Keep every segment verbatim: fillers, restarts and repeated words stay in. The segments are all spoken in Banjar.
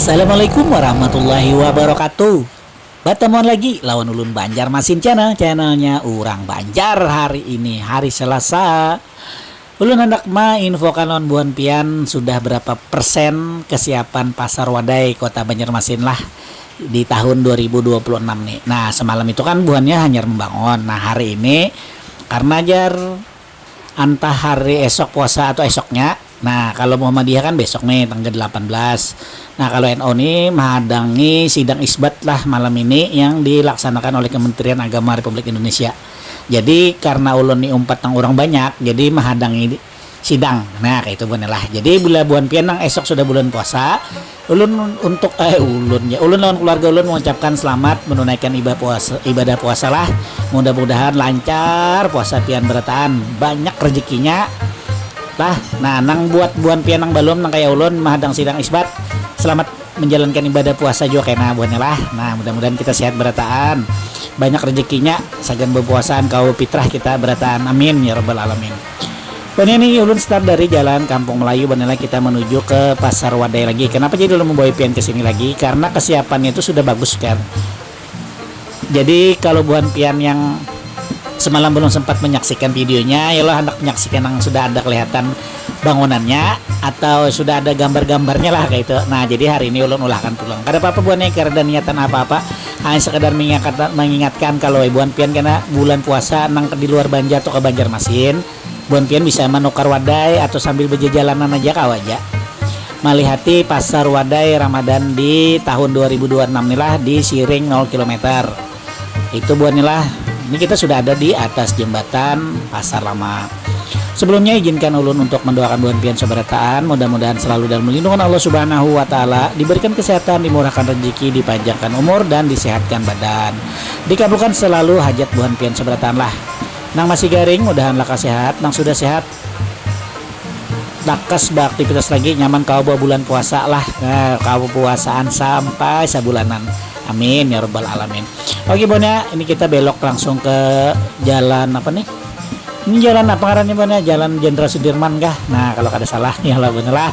Assalamualaikum warahmatullahi wabarakatuh. Batamuan lagi lawan ulun Banjarmasin Channel, channelnya urang Banjar. Hari ini hari Selasa. Ulun handak mainfokan lawan buhan pian sudah berapa persen kesiapan Pasar Wadai Kota Banjarmasin lah di tahun dua ribu dua puluh enam nih. Nah, semalam itu kan buhannya hanyar membangun. Nah, hari ini karena jar antah hari esok puasa atau esoknya. Nah, kalau Muhammadiyah kan besok nih, tanggal delapan belas. Nah, kalau N U nih mahadangi sidang isbat lah malam ini yang dilaksanakan oleh Kementerian Agama Republik Indonesia. Jadi, karena ulun nih umpat nang urang banyak, jadi mahadangi sidang. Nah, kayak itu buhannya lah. Jadi, bila buhan pian nang esok sudah bulan puasa, ulun untuk, eh, ulun ya, ulun lawan keluarga ulun mengucapkan selamat menunaikan ibadah puasa, ibadah puasa lah. Mudah-mudahan lancar puasa pian berataan, banyak rezekinya lah. Nah, nang buat buhan pian nang balum, nang kaya ulun mahadang sidang isbat, selamat menjalankan ibadah puasa juga kena buhannya lah. Nah, mudah-mudahan kita sehat berataan, banyak rezekinya, sagan berpuasaan kau fitrah kita berataan, amin ya rabbal alamin. Buhannya nih, ulun start dari Jalan Kampung Melayu, buhannya lah kita menuju ke Pasar Wadai lagi. Kenapa jadi ulun membawa pian ke sini lagi? Karena kesiapannya itu sudah bagus kan. Jadi, kalau buhan pian yang semalam belum sempat menyaksikan videonya, ya lo hendak menyaksikan yang sudah ada kelihatan bangunannya atau sudah ada gambar-gambarnya lah kayak itu. Nah, jadi hari ini ulun ulahkan pulang. Kada apa-apa buhannya, kada ada niatan apa-apa. Hanya sekedar mengingatkan, mengingatkan kalau buhan pian kena bulan puasa nang di luar Banjar atau ke Banjarmasin, buhan pian bisa menukar wadai atau sambil berjejalanan aja kawa aja. Malihati Pasar Wadai Ramadan di tahun dua ribu dua puluh enam nilah di Siring nol kilometer. Itu buhan nilah. Ini kita sudah ada di atas jembatan Pasar Lama. Sebelumnya, izinkan ulun untuk mendoakan buhan pian sabarataan, mudah-mudahan selalu dalam lindungan Allah Subhanahu wa Ta'ala, diberikan kesehatan, dimurahkan rezeki, dipanjangkan umur, dan disehatkan badan. Dikabulkan selalu hajat buhan pian sabarataan lah. Nang masih garing, mudahan laka sehat. Nang sudah sehat, lakas beraktivitas lagi, nyaman kawa bawa bulan puasa lah. Nah, kawa puasaan sampai sabulanan. Amin ya rabbal alamin. Oke, buhannya, ini kita belok langsung ke jalan apa nih? Ini jalan apa ngarannya, buhannya? Jalan Jenderal Sudirman kah? Nah, kalau kada salah, ya lah, buhannya lah.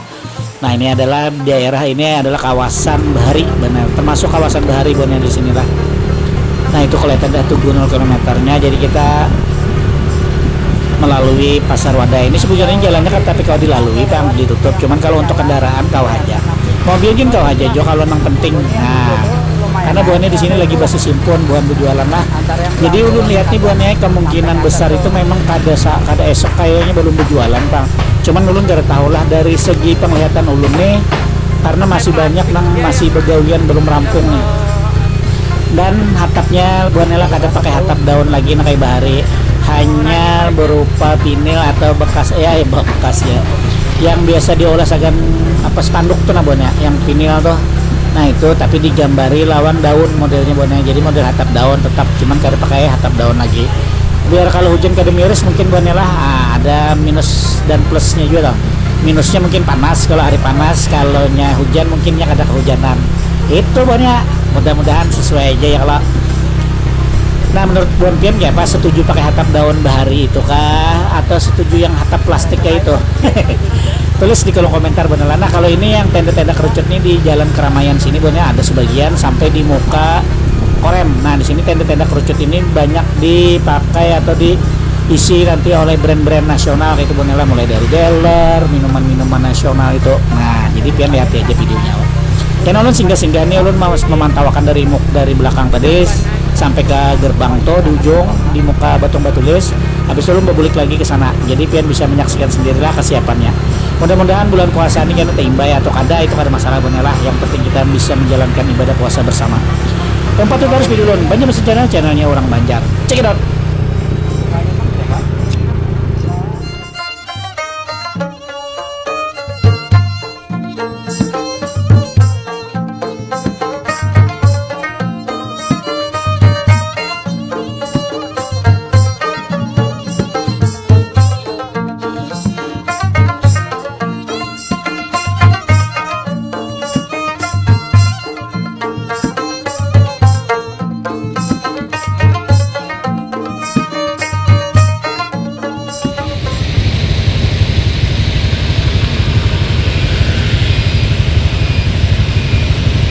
Nah, ini adalah daerah, ini adalah kawasan bahari, benar. Termasuk kawasan bahari, buhannya, di sini lah. Nah, itu kelihatan dah tugu nol kilometernya. Jadi kita melalui Pasar Wadai. Ini sebenarnya jalannya kan tapi kalau dilalui, pang ditutup. Cuman kalau untuk kendaraan, kawa aja. Mobil gin kawa aja jo kalau nang penting. Nah, karena buhannya di sini lagi basisimpun, buhan berjualan lah. Jadi ulun lihat nih, buhannya kemungkinan besar itu memang kada sa-, kada esok kayaknya belum berjualan, pang. Cuman ulun kada tahu lah dari segi penglihatan ulun nih, karena masih banyak nang masih begawian, belum rampung nih. Dan hatapnya buhannya lah kada pakai hatap daun lagi nang kayak bahari, hanya berupa vinil atau bekas, ya, ya, bekas ya, yang biasa diolah sagan apa, spanduk tuh nah, buhannya, yang vinil tuh. Nah, itu tapi digambari lawan daun modelnya, buhannya, jadi model hatap daun tetap, cuman kada pakai hatap daun lagi. Biar kalau hujan kada miris mungkin, buhannya lah, ah, ada minus dan plusnya juga lah. Minusnya mungkin panas, kalau hari panas, kalau nya hujan mungkin nya kada kehujanan. Itu, buhannya, mudah-mudahan sesuai aja ya kalau. Nah, menurut buhan pian kayak apa, setuju pakai hatap daun bahari itu kah, atau setuju yang hatap plastik kayak itu? Tulis di kolom komentar, buhannya lah. Nah, kalau ini yang tenda-tenda kerucut nih di Jalan Keramaian sini, buhannya, ada sebagian sampai di muka Korem. Nah, di sini tenda-tenda kerucut ini banyak dipakai atau diisi nanti oleh brand-brand nasional kayak itu, buhannya lah, mulai dari Geller, minuman-minuman nasional itu. Nah, jadi pian lihat aja videonya. Kena ulun singgah-singgah nih, ulun mau memantaukan dari muk dari belakang tadi sampai ke gerbang tuh di ujung di muka Batung Batulis. Habis itu ulun berbulik lagi ke sana. Jadi pian bisa menyaksikan sendirilah kesiapannya. Mudah-mudahan bulan puasa ini kena teimbai atau kada, itu kada masalah, buhannya lah. Yang penting kita bisa menjalankan ibadah puasa bersama. Tempat itu harus dulu. Banjarmasin Channel, channelnya orang Banjar. Check it out.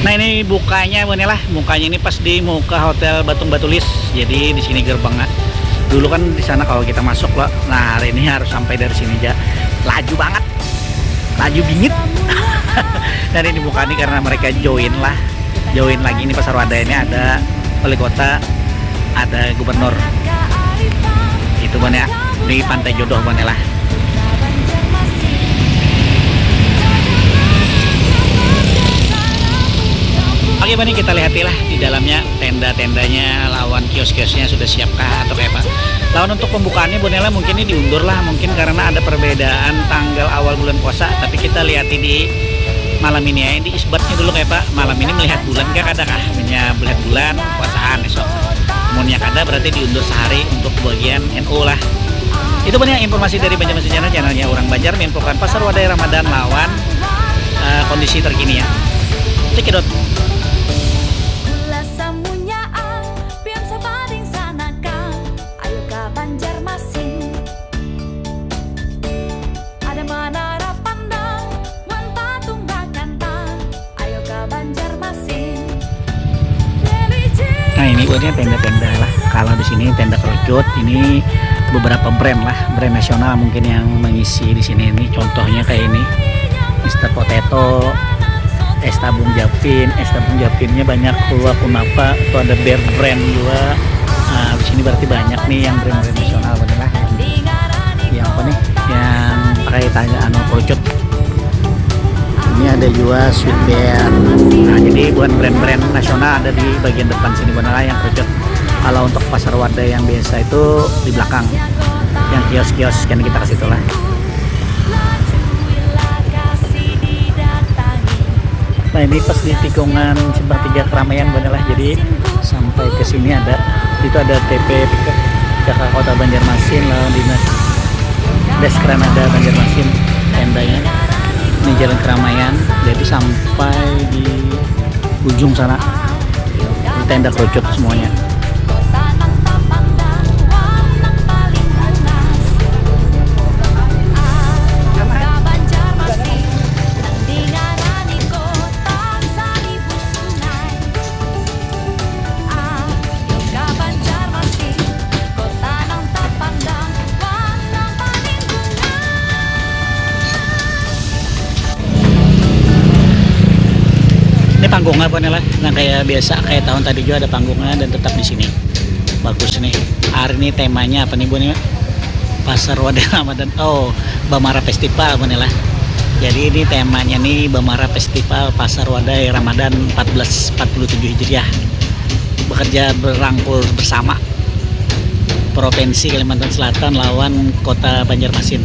Nah, ini bukanya, Bun, ya lah. Bukanya ini pas di muka Hotel Batung Batulis. Jadi di sini gerbangnya. Dulu kan di sana kalau kita masuk, loh. Nah, hari ini harus sampai dari sini aja. Laju banget. Laju bingit. Dan ini buka nih karena mereka join lah. Join lagi ini Pasar Wadah ini ada wali kota, ada gubernur. Itu, Bun, ya. Di Pantai Jodoh, Bun, ya lah. Oke, Bun, kita lihati lah di dalamnya, tenda-tendanya lawan kios-kiosnya sudah siapkah atau kayak apa. Lawan untuk pembukaannya, Bun, ya lah, mungkin ini diundur lah, mungkin karena ada perbedaan tanggal awal bulan puasa. Tapi kita lihat di malam ini ya, di isbatnya dulu kayak apa. Malam ini melihat bulan kah, kada kah? Punya melihat bulan, puasaan esok. Munnya kada, berarti diundur sehari untuk bagian N U lah. Itu banyak informasi dari Banjarmasin Channel, channelnya orang Banjar, menginfokan Pasar Wadai Ramadan lawan, eh, kondisi terkini ya. Cekidot. Gula samunyaan, pian sabading sanakang, ayo ka Banjarmasin. Ada Menara Pandang, wan Patung Bakantang, ayo ka Banjarmasin. Nah, ini buatnya tenda-tenda lah. Kalau di sini tenda kerucut, ini beberapa brand lah, brand nasional mungkin yang mengisi di sini. Ini contohnya kayak ini, Mister Potato, es tabung Japin, es tabung Japinnya banyak, kuah kunafa, tuh ada Bear Brand juga. Nah, di sini berarti banyak nih yang brand-brand nasional, Bun, ya lah. Yang apa nih? Yang pakai tanya anu kerucut. Ini ada juga Sweet Bear. Nah, jadi buat brand-brand nasional ada di bagian depan sini, Bun, ya lah, yang kerucut. Kalau untuk Pasar Wadah yang biasa itu di belakang, yang kios-kios, kan kita ke situ lah. Nah, ini pas di tikungan simpang tiga keramaian, Bun, ya lah. Jadi sampai ke sini ada, itu ada T P P K K Kota Banjarmasin lawan dinas Desa Granada Banjarmasin, tendanya. Ini jalan keramaian, jadi sampai di ujung sana. Ini tenda kerucut semuanya. Ini panggungnya, Bun, ya lah. Nah, kayak biasa, kayak tahun tadi juga ada panggungnya dan tetap di sini. Bagus nih. Hari ini temanya apa nih, Bun, ya? Pasar Wadah Ramadan. Oh, Bamara Festival, Bun, ya lah. Jadi ini temanya nih Bamara Festival Pasar Wadah Ramadan empat belas empat puluh tujuh Hijriah. Bekerja berangkul bersama Provinsi Kalimantan Selatan lawan Kota Banjarmasin.